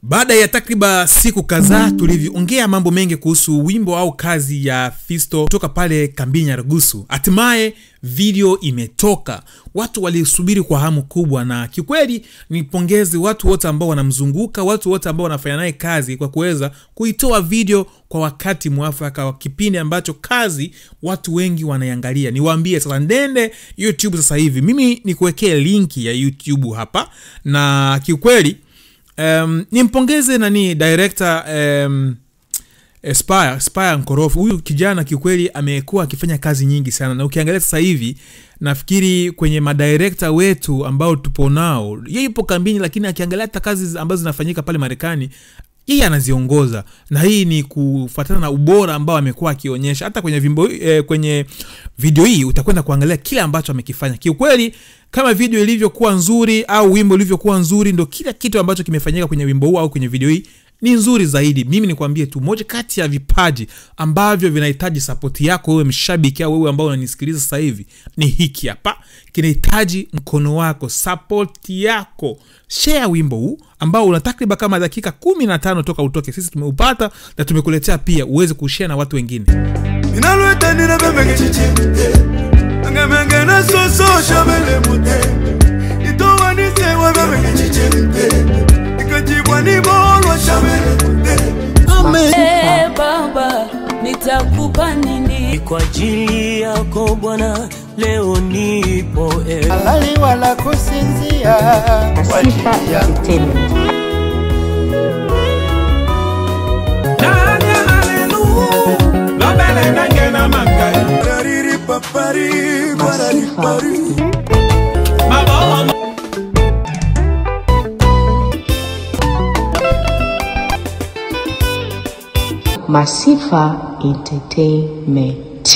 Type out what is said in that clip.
Baada ya takriban siku kadhaa tulivyoongea mambo mengi kuhusu wimbo au kazi ya Fisto kutoka pale kambini Nyarugusu, hatimaye video imetoka. Watu walisubiri kwa hamu kubwa, na kiukweli nipongeze watu wote ambao wanamzunguka, watu wote ambao wanafanya naye kazi kwa kuweza kuitoa video kwa wakati mwafaka, wa kipindi ambacho kazi watu wengi wanaiangalia. Niwaambie sasa, ndende YouTube sasa hivi, mimi nikuwekee linki ya YouTube hapa, na kiukweli nimpongeze nani director Spire Nkorofi. Huyu kijana kiukweli amekuwa akifanya kazi nyingi sana, na ukiangalia sasa hivi nafikiri kwenye madirector wetu ambao tupo nao, yeye yupo kambini, lakini akiangalia hata kazi ambazo zinafanyika pale Marekani yeye anaziongoza, na hii ni kufuatana na ubora ambao amekuwa akionyesha. Hata kwenye kwenye video hii utakwenda kuangalia kile ambacho amekifanya. Kiukweli kama video ilivyokuwa nzuri au wimbo ulivyokuwa nzuri, ndo kila kitu ambacho kimefanyika kwenye wimbo huu au kwenye video hii ni nzuri zaidi. Mimi nikwambie tu, moja kati ya vipaji ambavyo vinahitaji support yako wewe mshabiki au wewe ambao unanisikiliza sasa hivi ni hiki hapa. Kinahitaji mkono wako, support yako. Share wimbo huu ambao una takriban kama dakika 15 toka utoke. Sisi tumeupata na tumekuletea pia uweze kushare na watu wengine. Baba, nitakupa nini kwa ajili yako Bwana, leo nipo halali wala kusinzia kwa ajili yako. Masifa Entertainment.